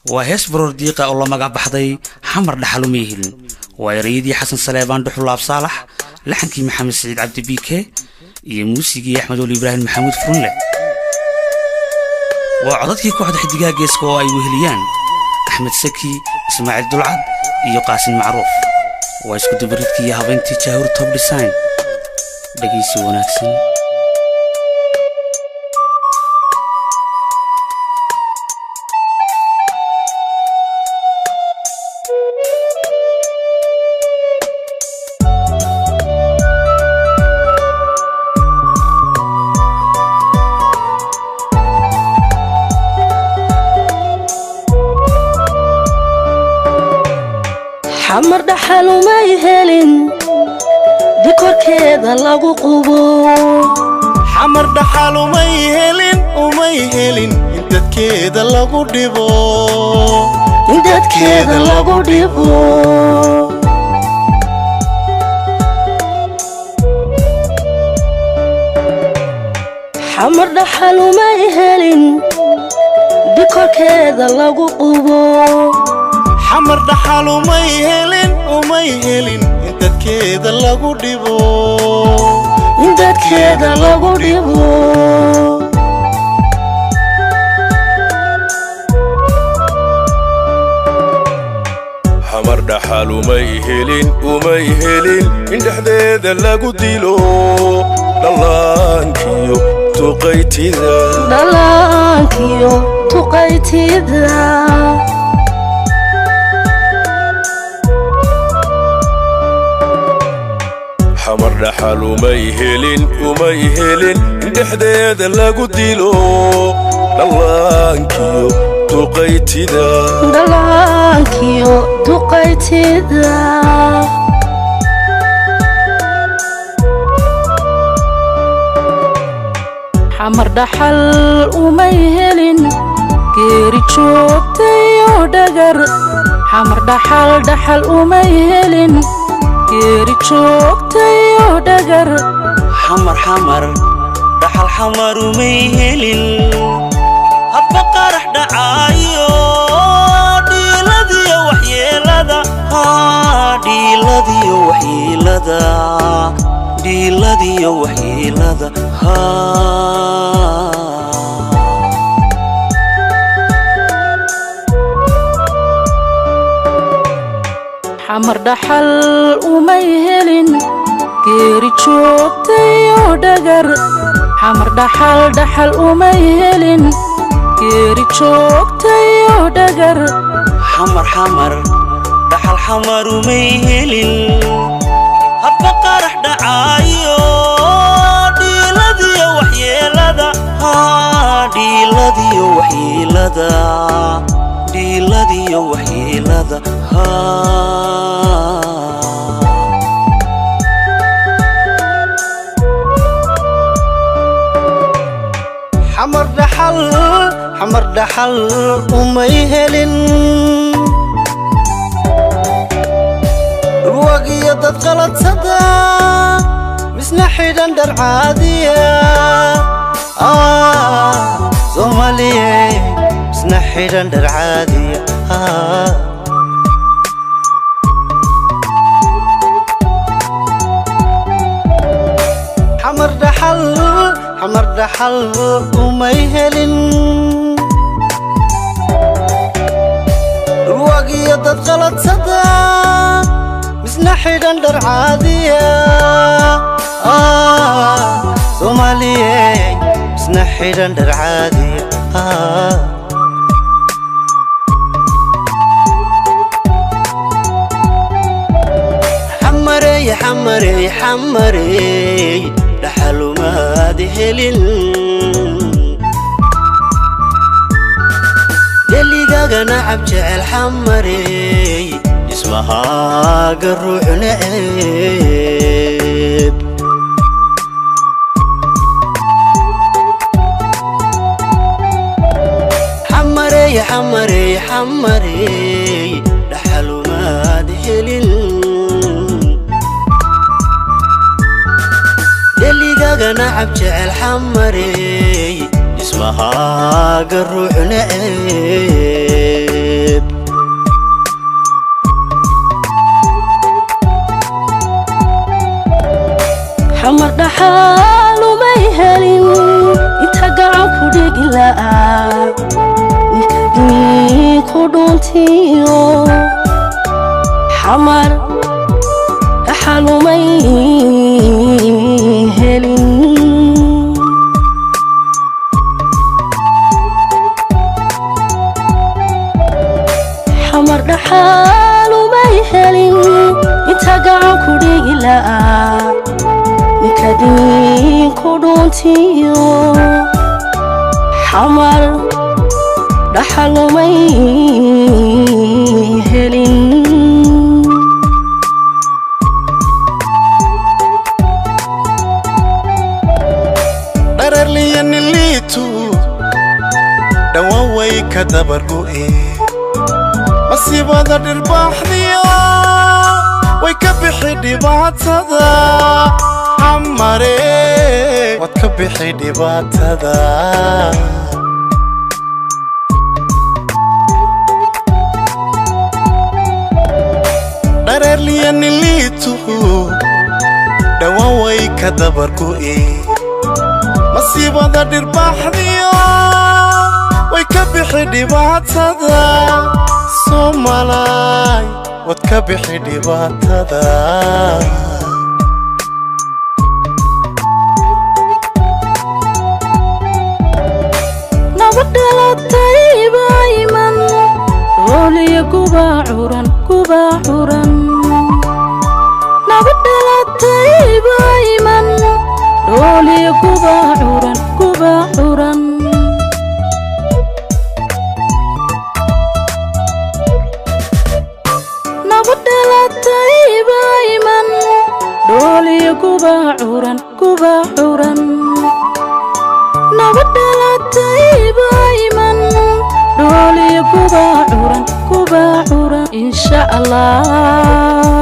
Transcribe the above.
Waa hees baroor diiqa oo la magac baxday Xamar Dhaxal Umay Helin. Waa ereyadii Xasan Saleebaan Dhuxulaab Saalax, laxankii Maxamed Saciid Cabdi Biike iyo muusigii Axmed Weli Ibraahim Maxamuud Furunle. Waa codadkii kooxda Xidigaha Geeska oo ay weheliyaan Axmed Saki, Ismaaciil Dulcad iyo Qaasin Macruuf. Waa isku dubaridkii iyo habayntii Jaahur Top Design. Dhegaysi wanaagsan. Xamar dhaxal umay helin dikorkeeda lagu qubo. Xamar dhaxal umay helin, umay helin in dadkeeda lagu dhibo. In dadkeeda lagu dhibo. Xamar dhaxal umay helin dikorkeeda lagu qubo. Xamar dhaxal umay helin, umay helin in dadkeeda lagu dhibo. In dadkeeda lagu dhibo. Xamar dhaxal umay helin, umay helin in dhexdeeda lagu dilo dhallaankiyo duqaytida. Dhallaankiyo tuqaytida. Xamar dhaxal umay helin, umay helin in dhexdeeda lagu dilo dhallaankiyo duqaytida. Dhallaankiyo duqaytida. Xamar dhaxal umay helin geeri joogtayo dhagar. Xamar dhaxal dhaxal umay helin geeri joogtayo dhagar. Xamar, xamar dhaxal, xamar umay helin hadba qarax dhacaayo, dhiiladiyo waxyeelada, dhiiladiyo waxyeelada, dhiiladiyo waxyeelada. Xamar dhaxal umay helin geeri joogtayo dhagar. Xamar dhaxal dhaxal umay helin geeri joogtayo dhagar. Xamar, xamar dhaxal, xamar umay helin hadba qarax dhacaayo, dhiiladiyo waxyeelada, dhiiladiyo waxyeelada, dhiiladiyo waxyeelada. Xamar dhaxal, xamar dhaxal umay helin dhulwagiyo dad qaladsada, misna xidhan dhar caadiya. Soomaaliye, misna xidhan dhar caadiya. Xamar dhaxal, xamar dhaxal umay helin dhulwagiyo dad qaladsada, misna xidhan dhar caadiya. Soomaaliye, misna xidhan dhar caadiya. Xamarey, xamarey, xamarey dhaxalumaad helin dheligaga nacab jecel. Xamarey dhismahaaga ruux neceb. Xamarey, xamarey, xamarey dhaxalumaad helin dheligaga nacab jecel. Xamarey dhismahaaga ruux neceb. Xamar dhaxal umay helin inta gacan ku dhigi la'aa, ninka diinku dhuntiyo. Xamar dhaxal umay helin. Xamar dhaxal umay helin inta gacan ku dhigi la'aa, ninka diinku dhuntiyo. Xamar dhaxal umay helin. Dhararliyaniliitu dhawaan way ka dabargo'e, masiibada dhirbaaxdiyo way ka bixi dhibaatada. Xamare waad ka bixi dhibaatada. Dhararliyaniliitu dhawaan way ka dabargo'e, masiibada dhirbaaxdiyo way ka bixi dhibaatada. Soomalaay waad ka bixi dhibaatada. Nabad dhalatay baa iman, rooliya gubaa curan, gubaa curan. Nabad dhalatay baa iman, rooliya gubaa curan, gubaa curan. Nabad dhalatay baa iman, dhooliya gubaa curan, gubaa curan. Nabad dhalatay baa iman, dhooliya gubaa curan, gubaa curan, insha Allah.